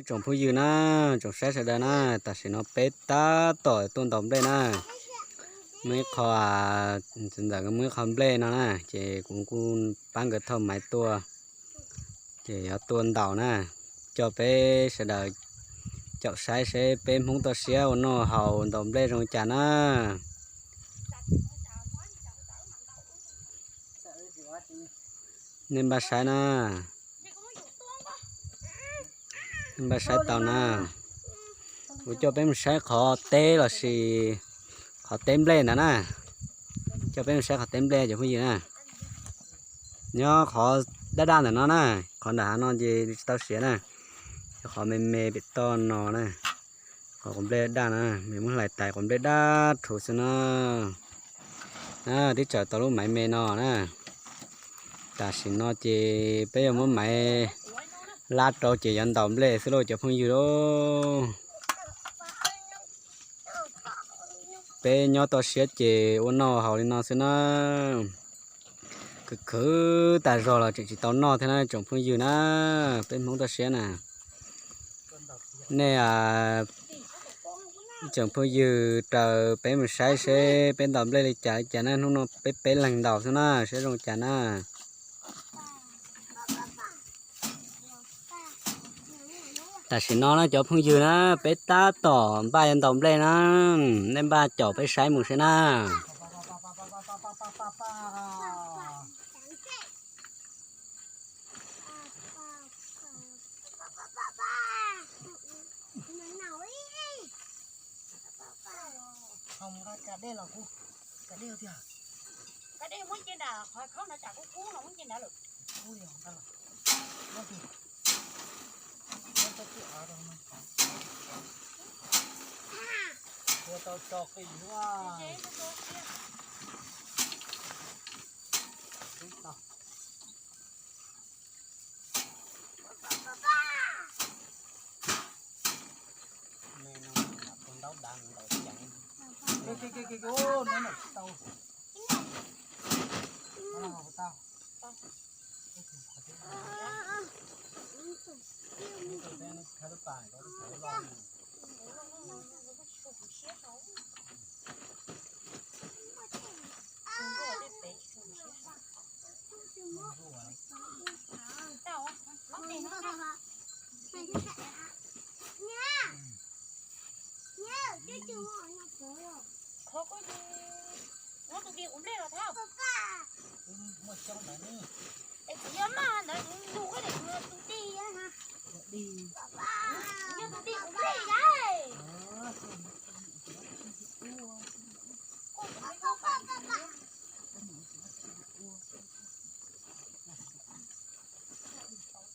Tsoom phooj ywg na, tsoom saib sawv daws na, tam sim no peb tab tom tuaj ntaus nplej na. Muaj ib qho, ntawm muaj ib qho nplej no na, ces kuv kuj pab nkawd thauj maiv tuaj, ces yuav tuaj ntaus na, coj peb sawv daws caum saib seb peb Hmoob toj siab ua noj haus ntaus nplej zoo cas na. Nej npaj saib na, nej npaj saib tau na. Kuv coj peb mus saib qhov teb los sis qhov teb nplej ntawd na. Coj peb mus saib qhov teb nplej cov phooj ywg na. Nyob qhov daj daj ntawm no na, qhov nram hav no ces tsis tau siav na. Yog qhov me me pem toj no na, qhov quav nplej daj na, nws muab hlais tais quav nplej daj rhuv xwb na. Twb tsaws tau lub maiv me no na. Tam sim no ces peb yuav muab maiv lab rau ces yuav ntaus nplej xwb lauj cov phooj ywg lauj. Peb nyob toj siab ces ua noj haus li no xwb na. Khwv khwv tas zog los tseem tsis tau noj thiab na tsoom phooj ywg na. Peb Hmoob toj siab na. Nej tsoom phooj ywg raws peb mus saib seb peb ntaus nplej li cas li cas na, hnub no peb peb leeg ntaus xwb na, saib zoo cas na. Tam sim no na cov phooj ywg na, peb tab tom npaj yuav ntaus nplej na, nej npaj caum peb saib mus seb na. Kab dej muab cia nram qhov khaub no tsam kub kub no muab cia nrad lawm. Ua tau tso qis ua. Qhov ko muab tus di quav nplej los thauj. Es kuv yuav maj ntawd kuv ntug koj tus di. Kuv yuav tus di quav nplej ya.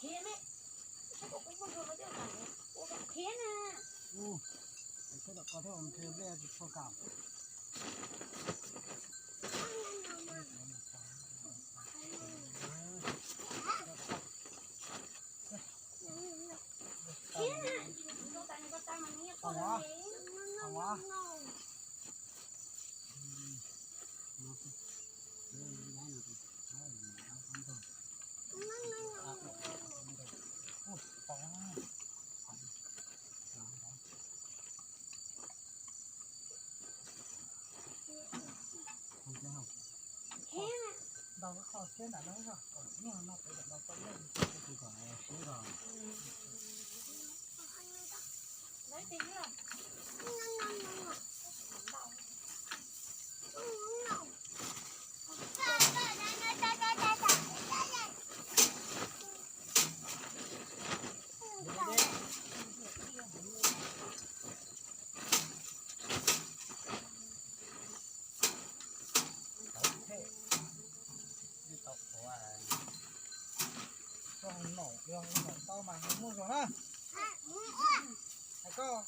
Khiav ne. Khiav ne. Ntau qhov siab ntawm no kom nyuaj no peb kom tau tau lej kom siab os. Tau qhuav, tau qhuav, tau mas muaj zog na. Hais koj.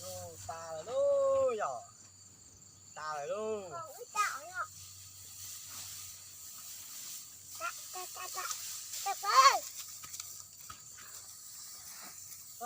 Tas lawm lauj yom, tas lawm lauj.